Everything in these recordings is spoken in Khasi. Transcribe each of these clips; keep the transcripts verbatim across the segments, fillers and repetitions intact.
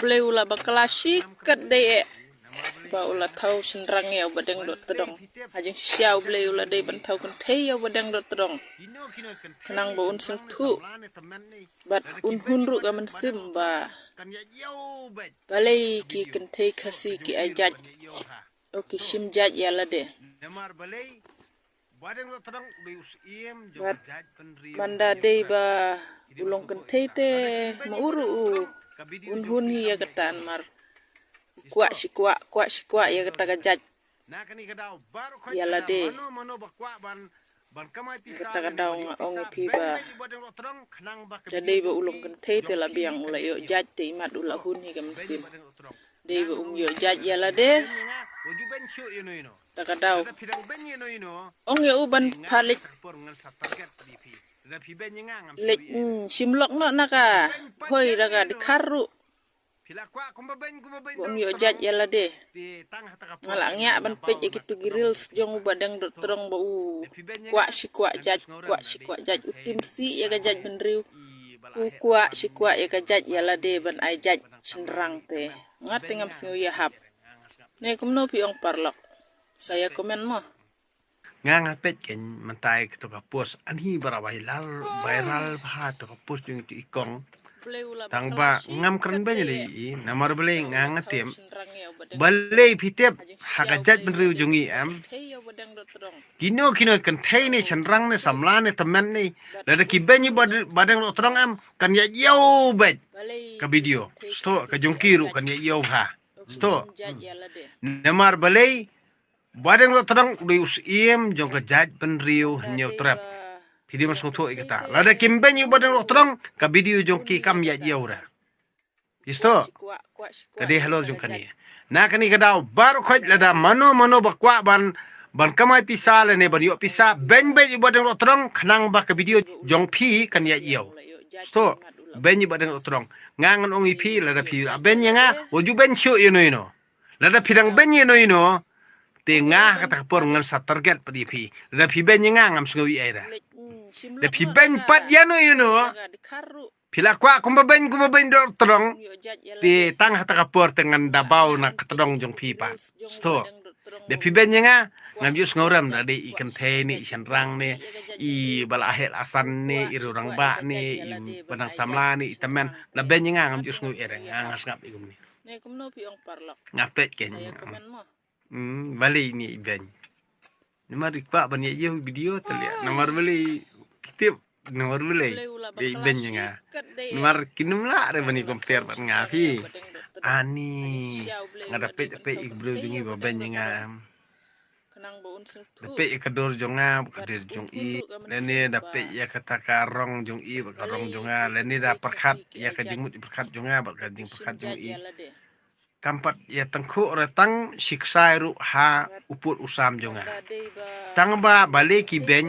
Blei u la bakla shi katdei eh ba u la thaw shynrang ïa u Badeng Dohtdong. Ha jingshisha u Blei u la dei ban thaw kynthei ïa u Badeng Dohtdong, khnang ba un sngewthuh bad un hun ruh ka mynsiem ba balei ki kynthei Khasi ki ai jait, o ki shim jait ïa lade. Bad man da dei ba u long kynthei te, ma u ruh un hun hi ïa kata, namar u kwah shi kwah, kwah shi kwah ïa kata ka jait ïa lade. Kata ka daw nga ong ïa phi ba da dei ba u long kynthei te la biang, u la ïoh jait te imat u la hun hi ka mynsiem. Dei ba um ïoh jait ïa lade. Ta ka daw ong ïa u ban pha leit, leit, mm, shim lok noh na ka phoi da ka dkhar ruh. Ba um ïoh jait ïa lade. Nga la ngiah ban peit ïa kitu ki reels jong u Badeng Dohtdong ba u kwah shi kwah jait, kwah shi kwah jait, u tim sih ïa ka jaitbynriew. U kwah shi kwah ïa ka jait ïa lade ban ai jait shynrang te. Nga te ngam sngew ïahap. Ne kumno phi ong paralok? Sa ïa comment mo. Nga nga peit kein mynta ïa kato ka post, ani ba ra viral, viral bha kato ka post jong itu i kong. Tang ba ngam kren beiñ ïa i, namar balei nga nga tip. Balei phi tip ha ka jaitbynriew jong i em? Kino kino kynthei ne shynrang ne samla ne tymmen ne, lada ki beiñ ïa u Badeng Dohtdong em, kan ïaid ïew beit ka video. Sngewthuh, ka jong ki ruh kan ïaid ïew bha. Sngewthuh. Namar balei Badeng Dohtdong u dei u syiem jong ka jaitbynriew Hynñiewtrep. Phi dei ban sngewthuh ïa kata. Lada kim beiñ ïa u Badeng Dohtdong, ka video jong ki kam ïaid ïew re. Phi sngewthuh? Ka dei halor jong kane. Na kane ka daw baroh khoit, lada mano mano ba kwah ban, ban kamai pisa lane ban ïoh pisa, beiñ beit ïa u Badeng Dohtdong khnang ba ka video jong phi kan ïaid ïew. Sngewthuh? Beiñ ïa u Badeng Dohtdong. Nga ngan ong ïa phi, lada phi la beiñ ïa nga, wat ju beiñ shuh ïano ïano. Lada phi dang beiñ ïano ïano, te nga ha kata ka por ngan sa target pat ïa phi. Lada phi beiñ ïa nga, ngam sngew ei ei re. Da phi beiñ pat ïano ïano, phi la kwah kumba beiñ, kumba beiñ Dohtdong, te tang ha kata ka por te ngan da baw na ka tdong jong phi pat. Sngewthuh. Da phi beiñ ïa nga, ngam ju sngewrem da dei i kynthei ne i shynrang ne i ba la heh la san ne i rangbah ne i ba nang samla ne i tymmen. Da beiñ ïa nga, ngam ju sngew ei re. Nga nga sngap ïa kumne. Nga peit kein. Hmm, balei ine i beiñ. Namar i kwah ban ïa ïoh video te leh. Namar balei ki tip, namar balei. Dei i beiñ ïa nga. Namar kim lah re ban ïa compare bad nga phi. Ani. Nga da peit, da peit ïa ki briew jong i ba beiñ ïa nga. Da peit ïa ka dur jong nga bad ka dur jong i. Lane da peit ïa kata ka rong jong i bad ka rong jong nga. Lane da pyrkhat ïa ka jingmut pyrkhat jong nga bad ka jingpyrkhat jong i. Kam pat ïa tyngkhuh re tang shi ksai ruh ha u pud u sam jong nga. Tang ba balei ki beiñ,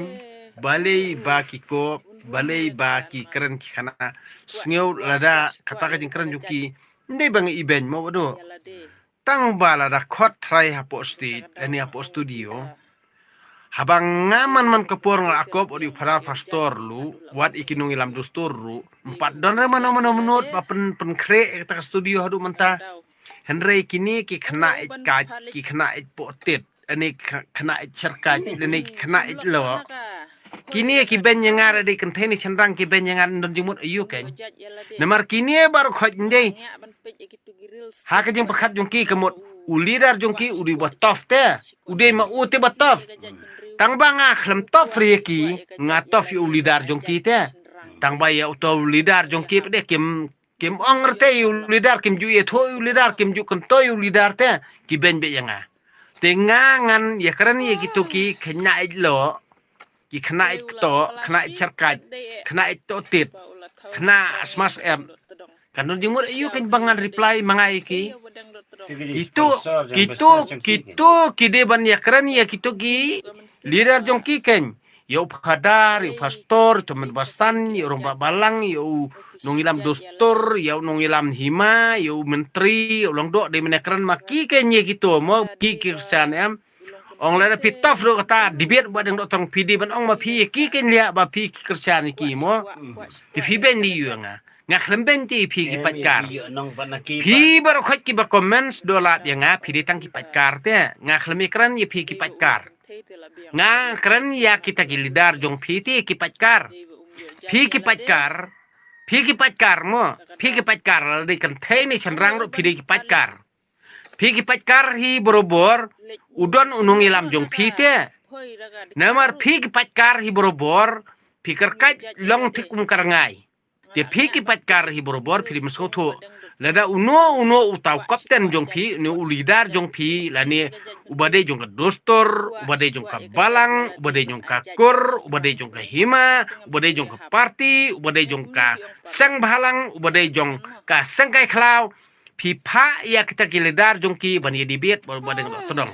balei ba ki kop, balei ba ki kren ki khana. Sngew lada kata ka jingkren jong ki, ym dei ba nga i beiñ mo, bad tang ba lada khot trai hapoh stage lane hapoh studio. Haba nga man man ka por nga la akop u dei u phadar pastor ruh, wat ïa ki nongïalam dustur ruh, ym pat don re mano mano mynta ba pyn, pynkhreh ïa kata ka studio haduh mynta. Hynrei kine ki khynnah ïeit kait, ki khynnah ïeit poh tit, lane ki khynnah ïeit syrkait, lane ki khynnah ïeit loh. Kine ki beiñ ïa nga, lada dei kynthei ne shynrang ki beiñ ïa nga, don jingmut aïu kein. Namar kine baroh khoit ym dei. Ha ka jingpyrkhat jong ki ka mut u leader jong ki u dei uba tough te. U dei ma u te ba tough. Tang ba nga khlem tough re ïa ki, nga tough ïa u leader jong ki te. Tang ba ïa uto u leader jong ki pat de kim, kim ong re te ïa u leader, kim ju ïathuh ïa u leader, kim ju kyntu ïa u leader te. Ki beiñ beit ïa nga. Te nga ngan ïakren ïa kito ki khynnah ïeit loh. Ki khynnah ïeit kto, khynnah ïeit syrkait, khynnah ïeit toh tit, khynnah smash em. Kan don jingmut aïu kein ba ngan reply ma nga ïa ki. Kito, kito, kito ki dei ban ïakren ïa kito ki leader jong ki kein. Ïa u phadar, ïa u pastor, ïa u tymmen basan, ïa u rangbah balang, ïa u nongïalam dustur, ïa u nongïalam hima, ïa u myntri, ïa u lyngdoh, dei ban ïakren ma ki kein ïa kito mo, ki, ki Khristan em. Ong lada phi tough ruh kata, debate bad dang dok tang phi dei ban ong ma phi ïa ki kein liah ba phi ki Khristan ïa ki mo. Te phi beiñ ïa nga. Nga khlem beiñ te ïa phi ki paidkar. Phi baroh khoit kiba comments, dola ïa nga, phi dei tang ki paidkar te. Nga khlem ïakren ïa phi ki paidkar. Nga kren ïa kita ki leader jong phi te ki paidkar. Phi ki paidkar. Phi ki paidkar mo. Phi ki paidkar, la dei kynthei ne shynrang ruh phi dei ki paidkar. Phi ki paidkar hi barabor, u don u nongïalam jong phi te. Namar phi ki paidkar hi barabor, phi kyrkhat long thik kum ka rngai. Te phi ki paidkar hi barabor, phi dei ban sngewthuh. Lada uno uno uta u kapten jong phi, ne u leader jong phi, lane uba dei jong ka dustur, uba dei jong ka balang, uba dei jong ka kur, uba dei jong ka hima, uba dei jong ka party, uba dei jong ka seng bhalang, uba dei jong ka seng kai khlaw, phi phah ïa kita ki leader jong ki ban ïa debate bad Bah Deng Dohtdong.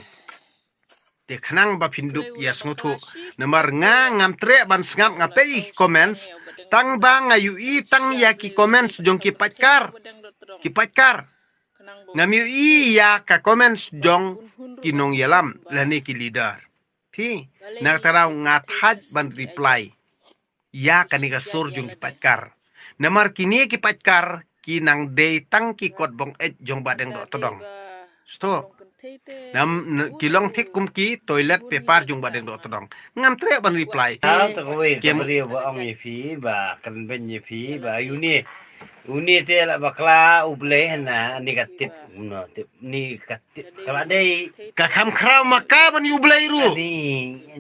Te khnang ba phin dup ïa sngewthuh. Namar nga ngam treh ban sngap, nga peit ïa ki comments, tang ba nga ïohi tang ïa ki comments jong ki paidkar. Ki paidkar. Ngam ïohi ïa ka comments jong ki nongïalam lane ki leader. Phi, na kata ka daw nga thait ban reply ïa kane ka sur jong ki paidkar. Namar kine ki paidkar ki nang dei tang ki kot bong ej jong Bah Deng Dohtdong. Sto. Nam, n-, ki long thik kum ki toilet paper jong Bah Deng Dohtdong. Ngam treh ban reply. Tau ta kawei ka briew ba ong ïa phi ba kren beiñ ïa phi ba uni, uni te la bakla U Blei hana ni ka tip, no, tip ni ka tip ka la dei. Ka kham khraw ma ka ban ïa U Blei ruh.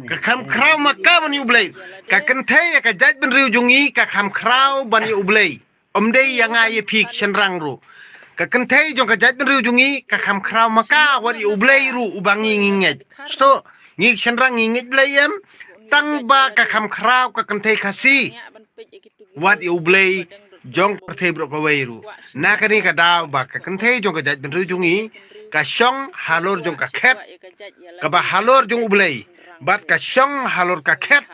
Ka kham khraw ma ka ban ïa U Blei. Ka kynthei ïa ka jaitbynriew jong ngi ka kham khraw ban ïa U Blei. Ym dei ïa nga ïa phi shynrang ruh. Ka kynthei jong ka jaitbynriew jong ngi ka kham khraw ma ka wat ïa U Blei ruh uba ngi ngi ngeit. Sto, ngi shynrang ngi ngeit Blei em. Tang ba ka kham khraw ka kynthei Khasi wat ïa U Blei jong ka pyrthei baroh kawei ruh. Na kane ka daw ba ka kynthei jong ka jaitbynriew jong ngi ka shong halor jong ka khet kaba halor jong U Blei, bad ka shong halor ka khet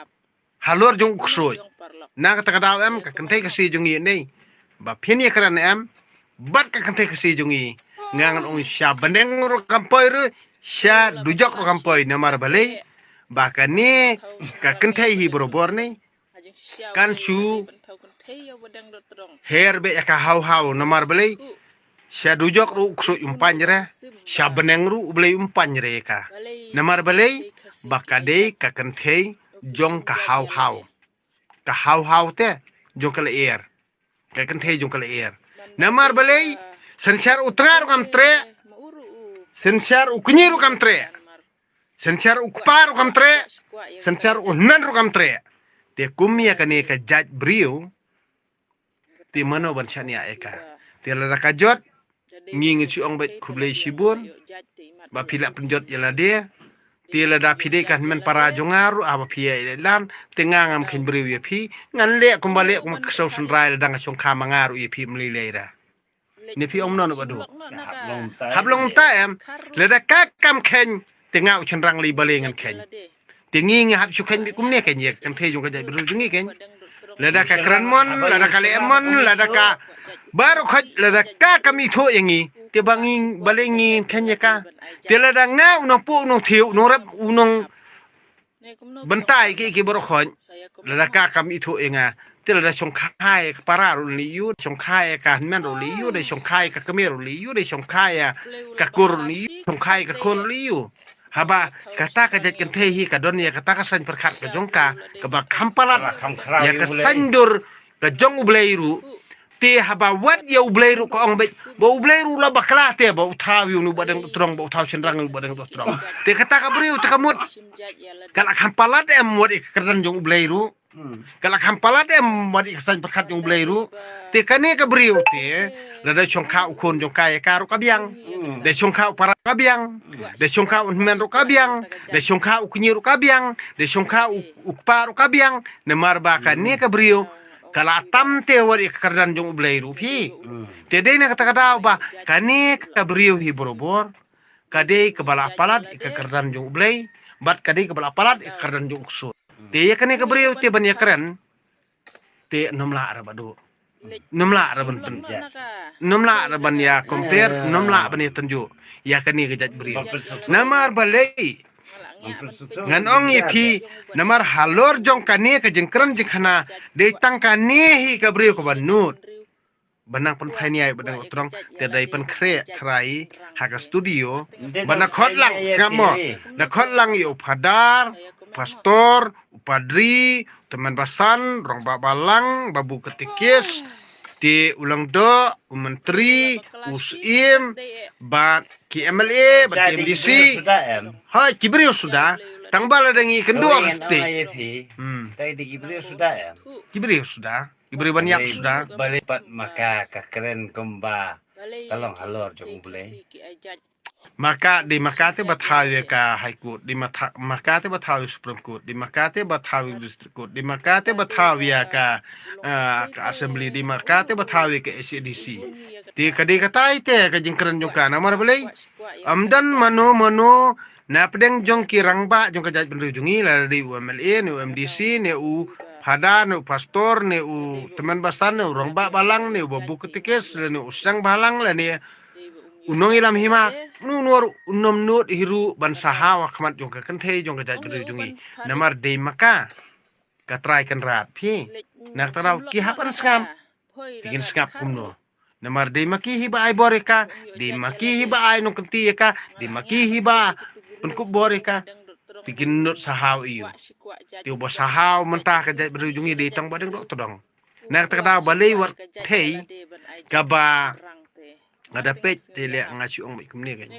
halor jong u ksuid. Na kata ka daw em ka kynthei Khasi jong ngi ne ba phin ïakren em bad ka kynthei Khasi jong ngi, nga ngan ong sha bneng ruh kam poi ruh, sha dujok ruh kam poi. Namar balei? Ba kane ka kynthei hi barabor ne kan shu her beit ïa ka haw haw. Namar balei? Sha dujok ruh u ksuid um paiñ re, sha bneng ruh U Blei um paiñ re ïa ka. Namar balei? Ba ka dei ka kynthei jong ka haw haw. Ka haw haw te jong ka lyer. Ka kynthei jong ka lyer. Namar balei? Synshar u tnga ruh kam treh. Synshar u kñi ruh kam treh. Synshar u kpa ruh kam treh. Synshar u hynmen ruh kam treh. Te kum ïa kane ka jait briew, te mano ban shaniah ïa ka? Te lada ka jot, ngi ngi shu ong beit khublei shibun ba phi la pynjot ïa lade. Te lada phi dei ka hynmen para jong nga ruh, haba phi ïa ïaid lan, te nga ngam kheiñ briew ïa phi. Ngan leh kumba leh, kumba ka sawsynrai, lada nga shongkha ma nga ruh ïa phi ym lei lei da. Ne phi ong mano Bah Duh? Hap long ta em. Lada ka kam kheiñ, te nga u shynrang lei balei ngan kheiñ? Te ngi ngi hap shu kheiñ beit kumne kheiñ ïa ka kynthei jong ka jaitbynriew jong ngi kheiñ. Lada ka kren mon, lada ka leh mon, lada ka baroh khoit, lada ka kam ithuh ïa ngi, te ba ngi balei ngi kheiñ ïa ka? Te lada nga u nongpuh, u nongthiew, u nongrep, u nong bynta ïa ki, ïa ki baroh khoit. Lada ka kam ithuh ïa nga, te lada shongkha ïa ka para ruh lei ïa u, shongkha ïa ka hynmen ruh lei ïa u, da shongkha ïa ka kmie ruh lei ïa u, da shongkha ïa ka kur ruh lei ïa u, shongkha ïa ka khun ruh lei ïa u. Haba kata ka jait kynthei hi ka don ïa kata ka saiñ pyrkhat ka jong ka, kaba kham palat ïa ka saiñdur ka jong U Blei ruh. Te haba wad ïa U Blei ruh ka ong beit ba U Blei ruh la bakla te ba u thaw ïa u Bah Deng Dohtdong, ba u thaw shynrang ïa u Bah Deng Dohtdong. Te kata ka briew te ka mut ka la kham palat em wad ïa ka kyrdan jong U Blei ruh? Ka la kham palat em wad ïa ka saiñ pyrkhat jong U Blei ruh? Te kane ka briew te lada shongkha u khun jong ka ïa ka ruh ka biang. Da shongkha u para ka biang. Da shongkha u hynmen ruh ka biang. Da shongkha u kñi ruh ka biang. Da shongkha u, u kpa ruh ka biang. Namar ba kane ka briew ka la tam te wad ïa ka kyrdan jong U Blei ruh phi. Te dei na kata ka daw ba kane ka briew hi barabor ka dei kaba la palat ïa ka kyrdan jong U Blei, bad ka dei kaba la palat ïa ka kyrdan jong u ksuid. Te ïa kane ka briew te ban ïakren, te ym lah re Bah Duh. Ym lah re ban pyn-, ym lah re ban ïa compare, ym lah ban ïa tynjuh ïa kane ka jait briew. Namar balei? Ngan ong ïa phi, namar halor jong kane ka jingkren jingkhana, dei tang kane hi ka briew kaba nud. ba nang pynphai nia ïa u ba dang u tdong, te dei pynkhreh trai ha ka studio ba na khot lang, sngap mo, na khot lang ïa u phadar, pastor, u padri, tymmen basan, rangbah balang, babu katekis, te u lyngdoh, u myntri, u syiem, bad ki M L A, bad ki M D C. Hoi, ki briew suda. Tang ba lada ngi kynduh ka state. Hmm. Ki briew suda. Ki briew ban ïap suda. Balei pat ma ka ka kren kumba ka long halor jong U Blei. Ma ka, dei ma ka te ba thaw ïa ka High Court, dei ma tha-, ma ka te ba thaw ïa Supreme Court, dei ma ka te ba thaw ïa District Court, dei ma ka te ba thaw ïa ka, ah, ka Assembly, dei ma ka te ba thaw ïa ka S A D C. Te ka dei katai te ka jingkren jong ka, namar balei? Ym don mano mano na pdeng jong ki rangbah jong ka jaitbynriew jong ngi, lada dei u M L A, ne u M D C, ne u phadar, ne u pastor, ne u tymmen basan, ne u rangbah balang, ne u babu katekis, lane u seng balang, lane u nongïalam hima, uno uno ruh un ym nud hi ruh ban sahaw ha khmat jong ka kynthei jong ka jaitbynriew jong ngi. Namar dei ma ka ka trai Kynrad phi. Na kata ka daw ki hap ban sngap. Te kin sngap kumno? Namar dei ma ki hi ba ai bor ïa ka, dei ma ki hi ba ai nongkynti ïa ka, dei ma ki hi ba pynkup bor ïa ka. Te kin nud sahaw ïa u. Te uba sahaw mynta ka jaitbynriew jong ngi dei tang ba dang doh tdong. Na kata ka daw balei wat thei kaba nga da peit te leh nga shu ong beit kumne kein.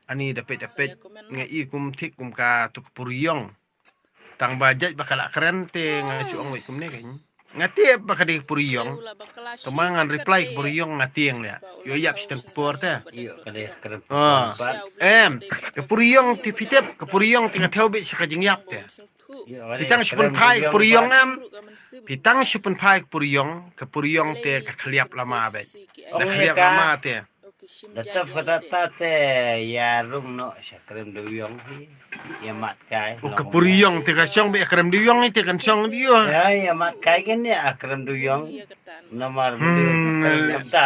Ani da peit da peit nga i kum thik kum ka tu ka puriong. Tang ba jait ba ka la kren te nga shu ong beit kumne kein. Nga tip ba ka dei ka puriong. Tang ba ngan reply ka puriong nga tieng leh. Ïoh ïap shiteng por te. Ïoh ka dei ka kren. Ah. Em, ka puriong te phi tip, ka puriong te ka thew beit sha ka jingïap te. Phi tang shu pynphai ka puriong em. Phi tang shu pynphai ka puriong, ka puriong te ka khliap lama beit. Da khliap lama te. Da tap kata ta te ïa rung noh sha krem dewïong hi. Ïa mat kai. Ka puriong te ka shong beit krem dewïong hi te kan shong dewïong. Ïa, ïa mat kai kan ïa krem dewïong. Namar beli krem ta.